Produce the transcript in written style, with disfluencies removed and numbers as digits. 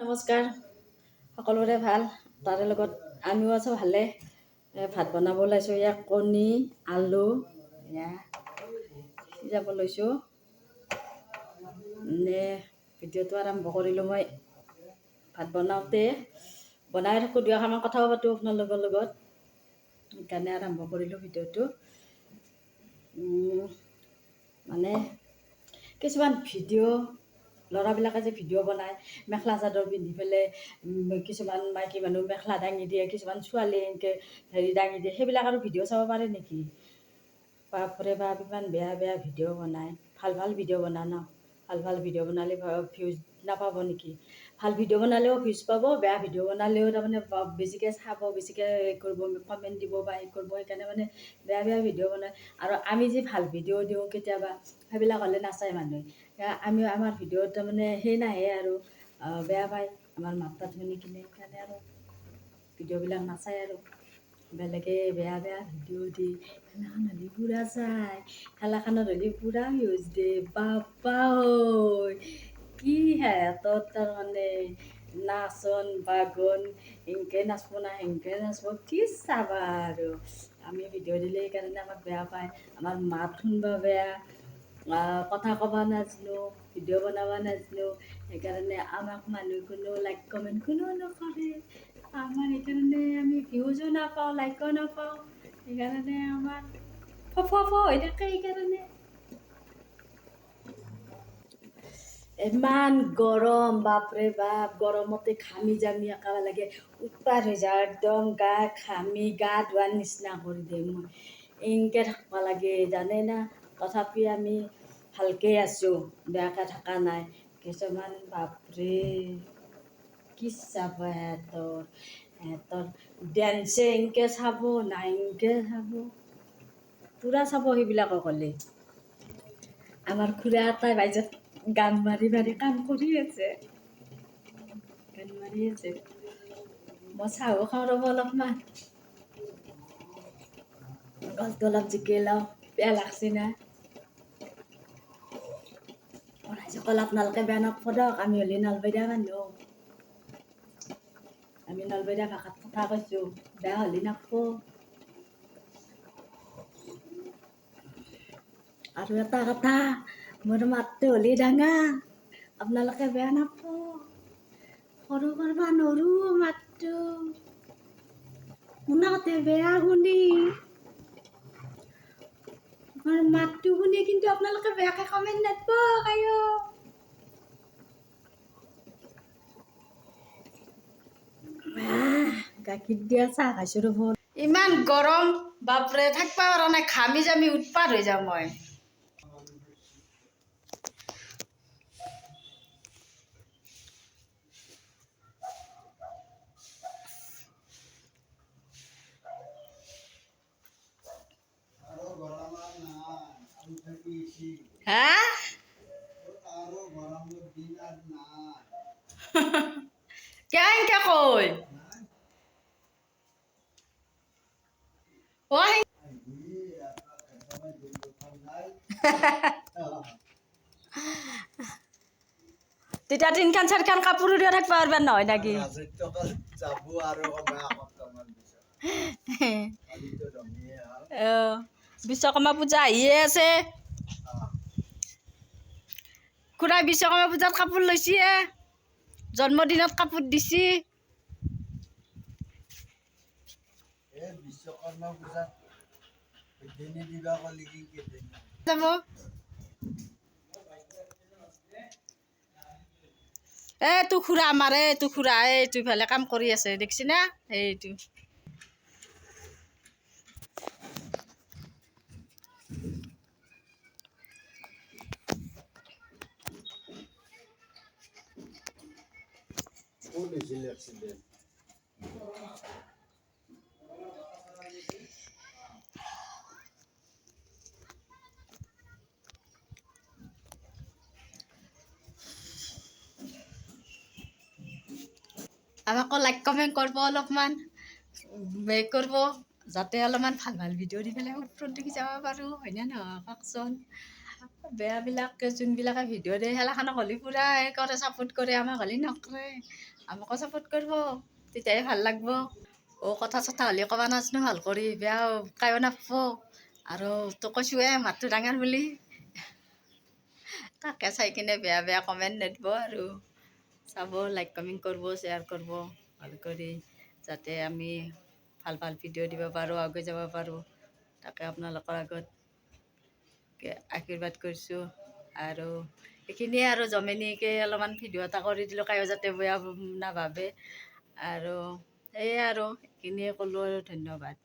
নমস্কাৰ, সকলোৰে ভাল, তাৰে লগত আমিও আছোঁ ভালে। ভাত বনাব ওলাইছোঁ। ইয়াক কণী আলু এয়া সিজাব লৈছোঁ। নে ভিডিঅ'টো আৰম্ভ কৰিলোঁ মই ভাত বনাওঁতে, বনাই থাকোঁ দুই এষাৰমান কথাও পাতোঁ আপোনালোকৰ লগত, সেইকাৰণে আৰম্ভ কৰিলোঁ ভিডিঅ'টো। মানে কিছুমান ভিডিঅ' ল'ৰাবিলাকে যে ভিডিঅ' বনায়, মেখেলা চাদৰ পিন্ধি পেলাই, কিছুমান মাইকী মানুহ মেখেলা দাঙি দিয়ে, কিছুমান ছোৱালী এনেকৈ হেৰি দাঙি দিয়ে, সেইবিলাক আৰু ভিডিঅ' চাব পাৰে নেকি? বাপৰে বাপ, ইমান বেয়া বেয়া ভিডিঅ' বনায়। ভাল ভাল ভিডিঅ' বনা ন, ভাল ভাল ভিডিঅ' বনালে ভিউজ নাপাব নেকি? ভাল ভিডিঅ' বনালেও ভিউজ পাব, বেয়া ভিডিঅ' বনালেও তাৰমানে বেছিকৈ চাব, বেছিকৈ হেৰি কৰিব, কমেণ্ট দিব বা হেৰি কৰিব। সেইকাৰণে মানে বেয়া বেয়া ভিডিঅ' বনায়। আৰু আমি যি ভাল ভিডিঅ' দিওঁ কেতিয়াবা, সেইবিলাক হ'লে নাচায় মানুহে। আমি আমাৰ ভিডিঅ'ত তাৰমানে সেই নাহে আৰু বেয়া পায় আমাৰ মাত তাত শুনি কিনে, সেইকাৰণে আৰু ভিডিঅ'বিলাক নাচায়। আৰু বেলেগে বেয়া বেয়া ভিডিঅ' দি খেলাখন হ'লে পূৰা চায়, খেলাখনত হ'লে পূৰা ভিউজ দিয়ে। বাপ্পা ঐ, কি সিহঁতৰ তাৰমানে নাচন বাগন, এনকে নাচব না সেনকে নাচব, কি চাবা আৰু। আমি ভিডিঅ' দিলে সেইকাৰণে আমাক বেয়া পায়, আমাৰ মাত শুনবা বেয়া, কথা ক'ব নাজানো, ভিডিঅ' বনাব নাজানো, সেইকাৰণে আমাক মানুহ কোনো লাইক কমেণ্ট কোনো নকৰে আমাৰ। সেইকাৰণে আমি ভিউজো নাপাওঁ, লাইকো নাপাওঁ, সেইকাৰণে আমাৰ ফ ফ হৈ থাকে। সেইকাৰণে ইমান গৰম, বাপৰে বাপ, গৰমতে ঘামি জামি একেবাৰে লাগে উৎপাত হৈ যাওঁ, একদম গা ঘামি গা ধোৱাৰ নিচিনা কৰি দিয়ে। মই এনেকৈ থাকিব লাগে জানে না, তথাপি আমি ভালকৈ আছোঁ, বেয়াকৈ থকা নাই। কিছুমান বাপৰে কি চাব, সিহঁতৰ সিহঁতৰ ডেন্সে এনেকৈ চাব না এনেকৈ চাব, পূৰা চাব সেইবিলাকক ক'লে। আমাৰ খুৰা এটাই বাইজত গান মাৰি মাৰি কাম কৰি আছে, গান মাৰি আছে। মই চাহো খাওঁ ৰ'ব অলপমান, গলটো অলপ জিকি লওঁ, বেয়া লাগছে না। ৰাইজসকল আপোনালোকে বেয়া নাপাব দিয়ক, আমি হ'লে নলবেৰীয়া মানুহ, আমি নলবেৰীয়া ভাষাত কথা কৈছোঁ, বেয়া হ'লে নাপাব। আৰু এটা কথা, মোৰ মাতটো হ'লে ডাঙৰ, আপোনালোকে বেয়া নাপাব, সৰু কৰিব নৰো মাতটো, শুনাওঁতে বেয়া শুনি মোৰ মাতটো শুনি, কিন্তু আপোনালোকে বেয়াকৈ কমেণ্ট নাদব কায়ো। গাখীৰ দিয়া চাহ খাইছোঁ ৰ'ব। ইমান গৰম বাপৰে, থাকিব পৰা নাই, ঘামি জামি উৎপাত হৈ যাওঁ মই। হা, কেনকে কই তেতিয়া তিনখান চাৰিখান কাপোৰ দিয়া থাকিব পাৰিবা নহয় নাকি? বিশ্বকৰ্মা পূজা আহিয়ে আছে। খুৰাই বিশ্বকৰ্মা পূজাত কাপোৰ লৈছে, জন্মদিনত কাপোৰ দিছি। যাব এ তো খুৰা আমাৰ, এইটো খুৰা এইটো ইফালে কাম কৰি আছে, দেখছি না এইটো। আমাকো লাইক কমেণ্ট কৰিব, অলপমান কৰিব, যাতে অলপমান ভাল ভাল ভিডিঅ' দি পেলাই ওপৰত দেখি যাব পাৰোঁ, হয়নে নহয় কওকচোন? বেয়াবিলাক যোনবিলাকে ভিডিঅ' দিয়ে, সেইগিলাখানক হ'লে পূৰা কৰে, ছাপোৰ্ট কৰে, আমাক হ'লে নকৰে। আমাকো ছাপোৰ্ট কৰিব, তেতিয়াহে ভাল লাগব। অ' কথা চথা হ'লে ক'ব নাজানো ভাল কৰি, বেয়া কায়ো নাপাব। আৰু তো কৈছোঁৱে মাতটো ডাঙৰ বুলি, তাকে চাই কিনে বেয়া বেয়া কমেণ্ট নিদিব আৰু চাব, লাইক কমেণ্ট কৰিব, শ্বেয়াৰ কৰিব ভাল কৰি, যাতে আমি ভাল ভাল ভিডিঅ' দিব পাৰোঁ, আগুৱাই যাব পাৰোঁ। তাকে আপোনালোকৰ আগত আশীৰ্বাদ কৰিছোঁ। আৰু এইখিনিয়ে আৰু জমনিকৈ অলপমান ভিডিঅ' এটা কৰি দিলোঁ, কায়ো যাতে বেয়া নাভাবে। আৰু সেয়ে আৰু এইখিনিয়ে ক'লোঁ আৰু ধন্যবাদ।